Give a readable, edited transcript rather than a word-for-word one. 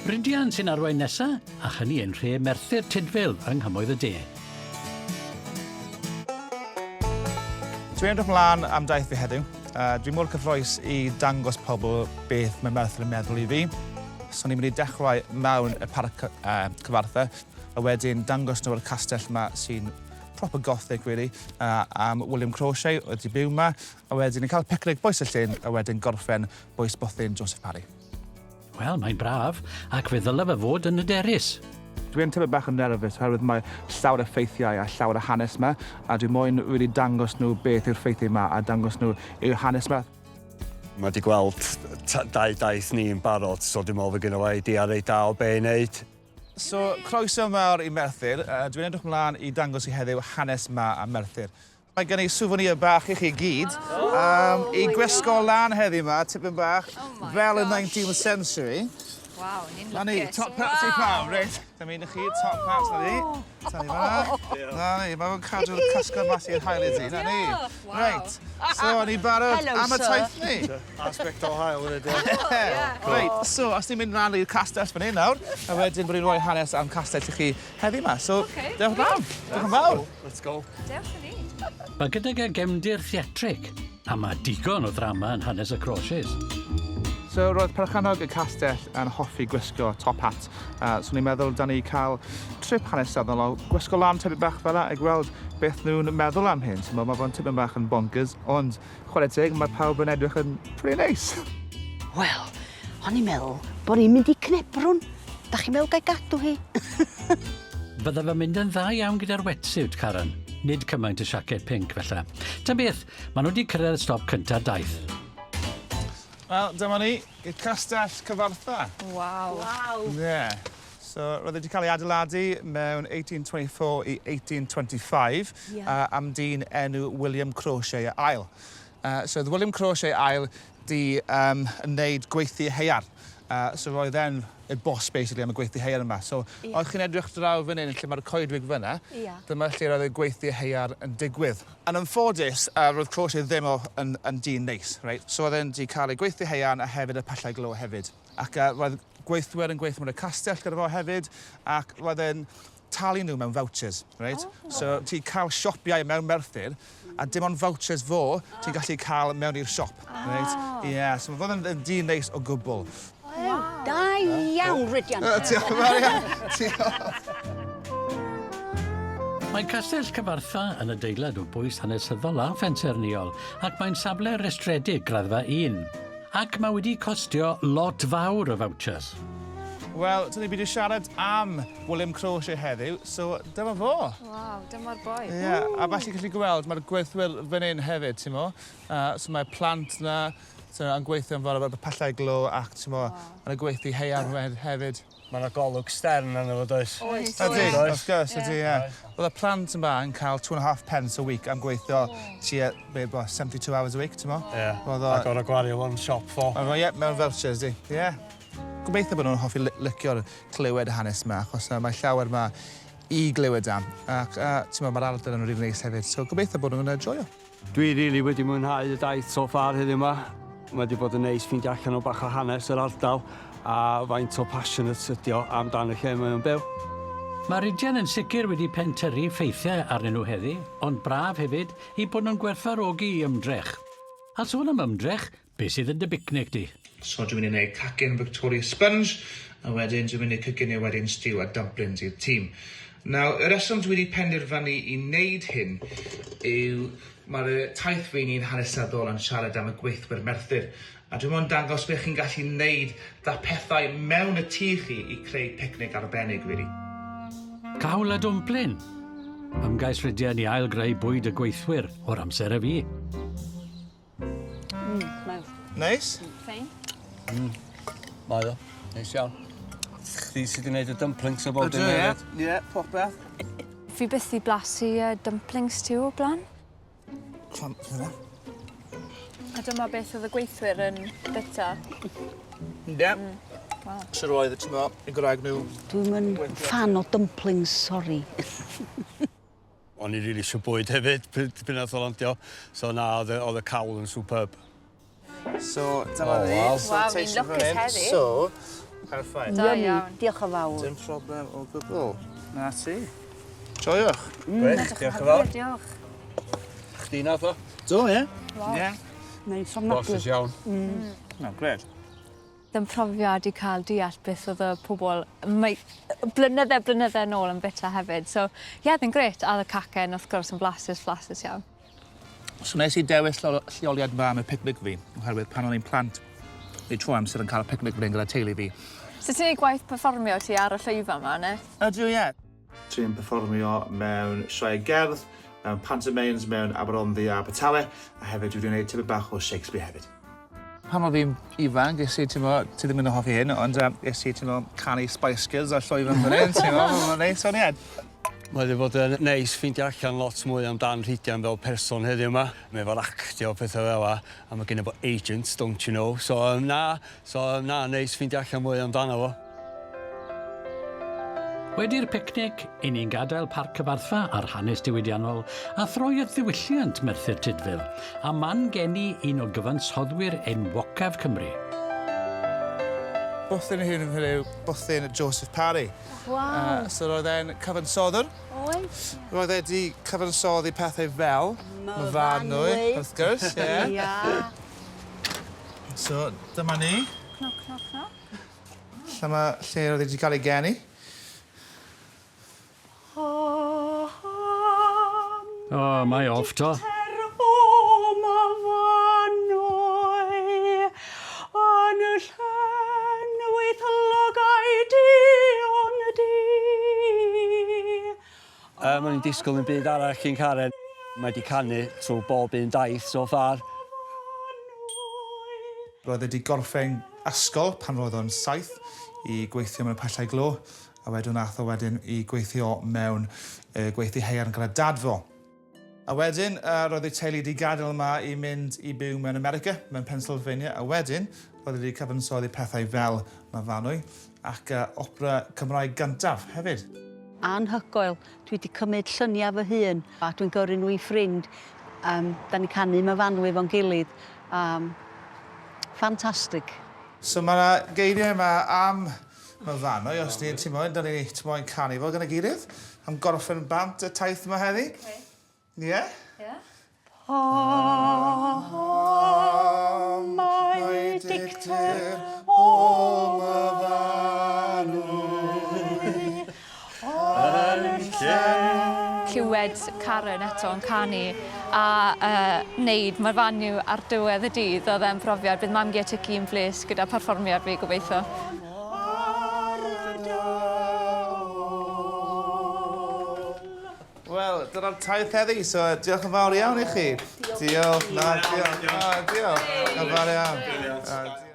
Rhydian sy'n arwain nesa, a hynny yn nhre Merthyr Tudful yng Nghymoedd y De. Dwi'n edrych mlaen am daith fi heddiw. Dwi mor cyffroes i dangos pobl beth mae Merthyr yn meddwl i fi. So ni'n mynd i dechrau mewn y parc Cyfartha, a wedyn dangos nhw yr castell yma sy'n proper gothic really, am William Crawshay oedd wedi byw yma, a wedyn ni'n cael picnic bwys y llyn, a wedyn gorffen bwys bwthyn Joseph Parry. Wel, mae'n braf, ac fe ddylai fe fod yn hyderus. Dwi'n teimlo bach yn nerfus oherwydd mae llawer o ffeithiau a llawer o hanes 'ma, a dwi moyn rili dangos nhw beth yw'r ffeithiau 'ma a dangos nhw yw'r hanes 'ma. Mae 'di gweld dau daith ni yn barod, so dwi'n meddwl fod gynno fo idea reit da o be i wneud. So, croeso mawr i Merthyr. Dwi'n edrych mlaen i dangos i heddiw hanes 'ma a Merthyr. Mae gen i souvenir bach i chi gyd i gwisgo lan heddi 'ma, tipyn bach, fel y 19th century. Waw, ni'n lwcus. Na ni, top hats i pawb, reit. Dyma un i chi, top hats, na ni. Na ni fan'na. Na ni, mae fe'n cadw'r cysgod mas i'r haul i ti, na ni. Reit, so, ni barod am y taith ni. Aspect o haul hefyd, ie. Reit, so, os ni'n mynd lan i'r castell fan hyn nawr, a wedyn bod ni'n rhoi hanes am castell i chi heddi 'ma. So, dewch draw. Diolch yn fawr. Let's go. Dewch â ni. Mae gydag e gefndir theatrig, a mae digon o ddrama yn hanes y Crawshays. So roedd perchennog y castell yn hoffi gwisgo top hat, so ni'n meddwl da ni cael trip hanesyddol o gwisgo lan tipyn bach fel 'a i gweld beth nhw'n meddwl am hyn. T'mo' ma' fo'n tipyn bach yn bonkers, ond chwarae teg mae pawb yn edrych yn pretty neis. Wel, o'n i'n meddwl bod ni'n mynd i cnebrwn. Da chi'n meddwl gai gadw hi? Bydda fe'n mynd yn dda iawn gyda'r wetsuit, Karen. Nid cymaint y siaced pinc, felly. Ta beth, maen nhw wedi cyrraedd stop cynta'r daith. Wel, dyma ni, i'r Castell Cyfarthfa. Waw. Waw. Ie. Yeah. So, roedd e wedi cael ei adeiladu mewn 1824 i 1825 yeah. am dyn enw William Crawshay Ail. So, oedd William Crawshay Ail 'di yym yn neud gweithdy haearn. So roedd e'n y boss basically am y gweithdy haearn yma. So Ie. os chi'n edrych draw fan 'yn lle ma'r coedwig fyn 'na. Ia. Dyma lle roedd y gweithdy haearn yn digwydd. Yn anffodus roedd Crawshay ddim o yn yn dyn neis reit. So roedd e'n 'di cael ei gweithdy haearn a hefyd y pyllau glo hefyd. Ac roedd gweithwyr yn gweithio mewn y castell gyda fo hefyd ac roedd e'n talu nhw mewn vouchers, reit? Oh. So ti'n cael siopiau mewn Merthyr a dim ond vouchers fo ti'n gallu cael mewn i'r siop, reit? Oh. Ie, so ma' fod yn dyn neis o gwbl. Waw. Da iawn, Rhydian. Diolch yn fawr iawn. Diolch. Mae Castell Cyfarthfa yn adeilad o bwys hanesyddol a phensaernïol, ac mae'n safle rhestredig graddfa 1. Ac mae wedi costio lot fawr o vouchers. Wel, dyn ni wedi siarad am William Crawshay heddiw, so dyma fo. Waw, dyma'r boi. Ie, yeah, a falle gallu gweld, mae'r gweithwyr fan hyn hefyd, ti'n mo. So mae plant na, so, yn gweithio yn fawr efo pyllau glo ac, ti'n mo, wow. yn y gweithdy haearn hefyd. Mae yna golwg stern arno fo, does? Oes, Ydy, oes. wrth gwrs, ydy, ie. Oedd y plant yma yn cael 2.5 pence a week am gweithio tua, be, bo, 72 hours a week, ti'n mo? Ie. Oedd o... Ac o'r gwario fo'n siop fo. Oedd o, ie, mewn vouchers, di. Ie. Gobeithio bod nhw'n hoffi licio'r clywed y hanes yma, achos mae llawer yma i glywed am. Ac, ti'n mo, mae'r ardal yn rili neis hefyd, so gobeithio bod nhw'n joio. Dwi rili wedi mwynhau y daith so far heddiw 'ma. Mae wedi bod yn neis ffeindio allan o bach o hanes yr ardal a faint o passionate ydi o amdan y lle mae o'n byw. Mae Rhydian yn sicr wedi pentyrru ffeithiau arnyn nhw heddi, ond braf hefyd eu bod nhw'n gwerthfawrogi i ymdrech. A sôn am ymdrech, be sydd yn dy bicnic di? So dwi'n mynd i neud cacen Victoria Sponge a wedyn dwi'n mynd i coginio wedyn stew a dumplings i'r tîm. Nawr, y reswm dwi wedi penderfynu i wneud hyn yw mae'r taith fi'n un hanesyddol yn siarad am y gweithwyr Merthyr a dwi moyn dangos beth chi'n gallu wneud 'da pethau mewn y tŷ chi i creu picnic arbennig rili. Cawl a dwmplin! Ymgais Rhydian i ail-greu bwyd y gweithwyr o'r amser y fu. Mae'n Neis? Ffein. Mae o. Neis iawn. Chdi sy 'di neud y dumplings a bob dim Ydw, ie. hefyd. Ie, popeth. Fi byth 'di blasu dumplings stew o blaen. Clamp hwnna. A dyma beth oedd y gweithwyr yn bita. Ie. Waw. So roedd, ti'n mo, y gwraig nhw. Dwi'm yn fan o dumplings, sorry. O'n i rili eisiau bwyd hefyd pryd nath o landio. So na, oedd y cawl yn superb. So, dyma Oh, ni. waw. So, Waw, ni'n taste fan lwcus hyn. heddi. So, Perffaith. Da iawn. Diolch yn fawr. Dim problem o gwbl. Na ti. Joiwch. Gwych, diolch yn fawr. Diolch. Chdi nath o? Do, ie? Ie. Neis ofnadwy. Blasus iawn. No, gret. Ddim profiad i cael deall beth oedd y pobl mae blynydde, blynydde nôl yn bita hefyd. So, ie, yeah, ddim gret. A oedd y cacen, wrth gwrs, yn blasus, blasus iawn. So nes i dewis lleoliad yma am y picnic fi, oherwydd pan o'n i'n plant, ni trwy amser yn cael y picnic fan hyn gyda teulu fi. So ti'n neud gwaith perfformio ti ar y llwyfan 'ma, ne? Ydw, ie. Dwi'n perfformio mewn sioe gerdd, mewn pantomimes, mewn Aberhonddu a Abertawe, a hefyd dwi wedi gwneud tipyn bach o Shakespeare hefyd. Pan oedd fi'n ifanc, es i, ti'n mo, ti ddim yn hoffi hyn, ond es i, ti'n mo, canu Spice Girls ar llwyfan fan hyn, ti'n mo, mae'n neis, ond ie. Mae wedi bod yn neis ffeindio allan lot mwy amdan Rhydian fel person heddiw yma. Mae efo'r actio pethau fel 'a, a mae gen i fo agent, don't you know. So na, so na, neis ffeindio allan mwy amdano fo. Wedi'r picnic, i ni'n gadael Parc Cyfarthfa a'r hanes diwydiannol a throi at ddiwylliant Merthyr Tudful, a man geni un o gyfansoddwyr enwocaf Cymru. Bwthyn hyn yn yw bwthyn Joseph Parry. Waw. So roedd e'n cyfansoddwr. Oedd? Roedd e 'di cyfansoddi pethau fel Myfanwy, wrth gwrs, ie. Ia. So, dyma ni. Knock, knock, knock. Lle ma lle roedd e wedi cael ei geni. O, mae off to. O Myfanwy, yn y llenwydd lygaid duon du. Um, o'n i'n disgwyl yn byd arall cyn Karen. Mae wedi canu trwy bob un daith so far. Roedd e wedi gorffen ysgol pan roedd o'n 7 i gweithio mewn pyllau glo, a wedyn nath o wedyn i gweithio mewn gweithdy haearn gyda dad fo. A wedyn, roedd ei teulu wedi gadael yma i mynd i byw mewn America, mewn Pennsylvania, a wedyn roedd wedi cyfansoddi pethau fel Myfanwy ac opera Cymraeg gyntaf hefyd. Anhygoel. Dwi wedi cymryd lluniau fy hun a dwi'n gyrru nhw i ffrind. Da ni canu Myfanwy fo'n gilydd. Ffantastig. So mae yna geiriau yma am Myfanwy, os ni, ti'n moyn, da ni, ti'n moyn canu fo gyda gilydd, am gorffen bant y taith yma heddi. Ie? Yeah? Ie. Pam mae dicter o Myfanwy yn Clywed Karen eto yn canu a neud Myfanwy ar diwedd y dydd, oedd e'n profiad. Bydd mam-gu a tad-cu yn bles gyda perfformiad fi, gobeithio. Ar dy ôl. Wel, dyna'r taith heddi, so diolch yn fawr iawn i chi. Diolch, na, diolch, na, diolch. Yn fawr iawn. Na, diolch.